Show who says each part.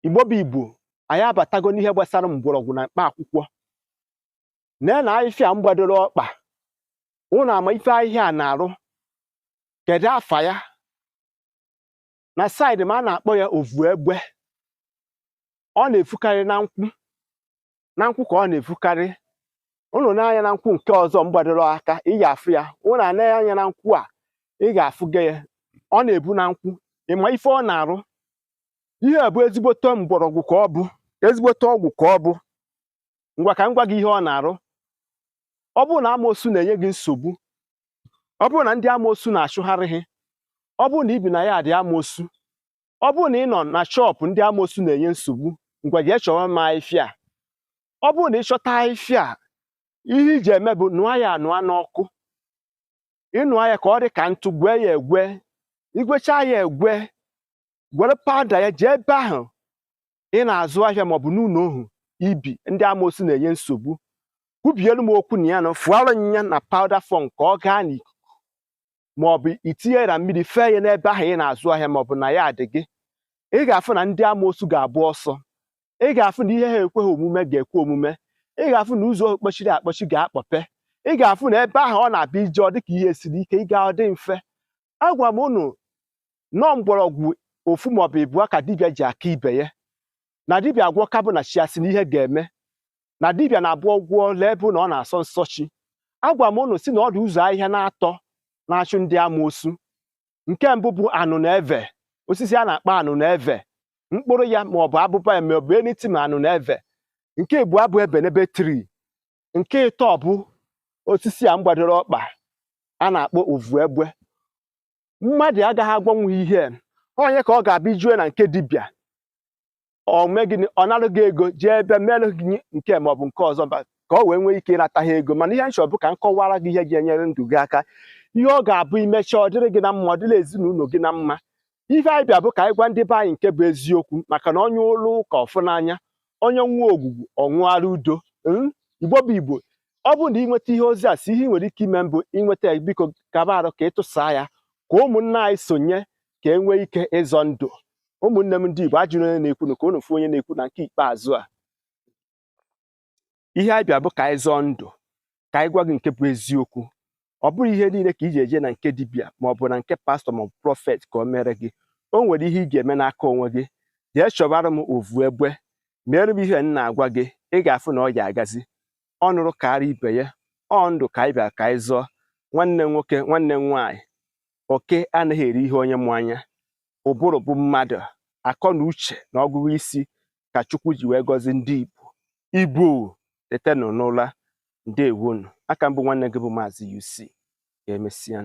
Speaker 1: Igbo bụ Igbo, anyị abatago n'ihe gbasara mgbọrọgwụ na mkpa akwụkwọ. Nee na ahịfịa m gbadoro ọkpa, ụnụ ama ife ahịhịa a na-arụ? Kedu afa ya? Na side m, a na-akpọ ya ovu egbe. Ọ na-efukarị na nkwụ, na nkwụ ka ọ na-efukarị. Ụnụ na-anya na nkwụ nke ọzọ m gbadoro aka, ị ga-afụ ya. Ụnụ anaghị anya na nkwụ a, ị ga-afụge ya. Ọ na-ebu na nkwụ. Ịma ife ọ na-arụ? Ihe a bụ ezigbote mgbọrọgwụ ka ọ bụ, ezigbote ọgwụ ka ọ bụ. Ngwa, ka m gwa gị ihe ọ na-arụ. Ọ bụrụ na amoosu na-enye gị nsogbu, ọ bụrụ na ndị amoosu na-achụgharị gị, ọ bụrụ na ị bi na ya dị amoosu, ọ bụrụ na ị nọ na shop ndị amoosu na-enye nsogbu, ngwa, jee chọwa m ahịfịa a. Ọ bụrụ na ị chọta ahịfịa a, ihe iji eme bụ nụọ ya anụa n'ọkụ. Ịnụa ya ka ọ dị ka ntụ, gwee ya egwe. Igwechaa ya egwe, were powder ya jee ebe ahụ ị na-azụ ahịa maọbụ n'ụlọ ohu ibi ndị amoosu na-enye nsogbu. Kwubielu m okwu na ya nọ fụọrọ ya na powder form ka ọ gaa n'ikuku, maọbụ itinye ya na mmiri, fee ya n'ebe ahụ ị na-azụ ahịa maọbụ na ya dị gị. Ị ga-afụ na ndị amoosu ga-agba ọsọ. Ị ga-afụ na ihe ha ekweghị omume ga-ekwe omume. Ị ga-afụ na ụzọ kpọchiri akpọchi ga-akpọpe. Ị ga-afụ na ebe ahụ ọ na-abịa ije, ọ dịka ihe siri ike, ị ga ọ dị mfe. Agwa m unu nọọ mgbọrọgwụ ofu maọbụ ịbụọ ka dibịa ji aka ibe ya na dibịa agwọ kabụ na chi asị na ihe ga-eme na dibịa na-abụ ọgwụọ lee ebe na ọ na-asọ nsọ chi. Agwa m unu si na ọ dị ụzọ ahịhịa na-atọ na-achụ ndị amoosu. Nke mbụ bụ anụ na eve, osisi a na-akpọ anụ na eve, mkpụrụ ya maọbụ abụba ya maọbụ anything ma anụ na eve. Nke abụọ bụ ebenebe tree. Nke ịtọ bụ osisi a mgbadoro ọkpa a na-akpọ ovu egbe. Mmadụ agaghị agwanwu ihe onye ka ọ ga-abịa ijue na nke dibịa, ọ mee gịnị? Ọ narụ gị ego, jee ebe merụ gị nke maọbụ nke ọzọ ka ọ wee nwee ike ịnata ha ego. Mana ihe nchọ bụ ka m kọwara gị ihe ga-enyere ndụ gị aka, ihe ọ ga-abụ imecha, ọ dịrị gị na mma, ọ dịrị ezinụlọ gị na mma. Ife anyị bịa bụ ka anyị gwa ndị be anyị nke bụ eziokwu, maka na onye ụlọ ụka ọfụ n'anya, onye nwa ogwugwu ọṅụara udo. Igbo bụ Igbo, ọ bụrụ na ị nweta ihe ozi a, si ihe ị nwere ike ime mbụ ịnweta ya, biko kaba arụ ka ị tụsaa ya ka ụmụnne anyị sonye, ka e nwee ike ịzọ ndụ. Ụmụnne m ndị Igbo, ajụrụ onye na-ekwu ka unu fụ onye na-ekwu na nke ikpeazụ a. Ihe anyị bịa bụ ka anyị zọọ ndụ, ka anyị gwa gị nke bụ eziokwu. Ọ bụrụ ihe niile ka iji eje na nke dibịa maọbụ na nke pastọ maọbụ prophet ka o mere gị, o nwere ihe ị ga-eme n'aka onwe gị. Jee chọbara m ovu egbe, mere m ihe m na-agwa gị, ị ga-afụ na ọ ga-agazi. Ọ nụrụ karịa ibe ya, ọ ndụ ka anyị bịara ka anyị zọọ. Nwanne m nwoke, nwanne m nwaanyị, oke anaghị eri ihe onye mụ anya. Ụbụrụ bụ mmadụ, akọ na uche na ọgụgụ isi ka Chukwu ji wee gọzie ndị Igbo. Igbo, tetenụ n'ụla. Ndewonu. Aka mbụ, nwanne gị bụ Maazị UC. Ka emesịa.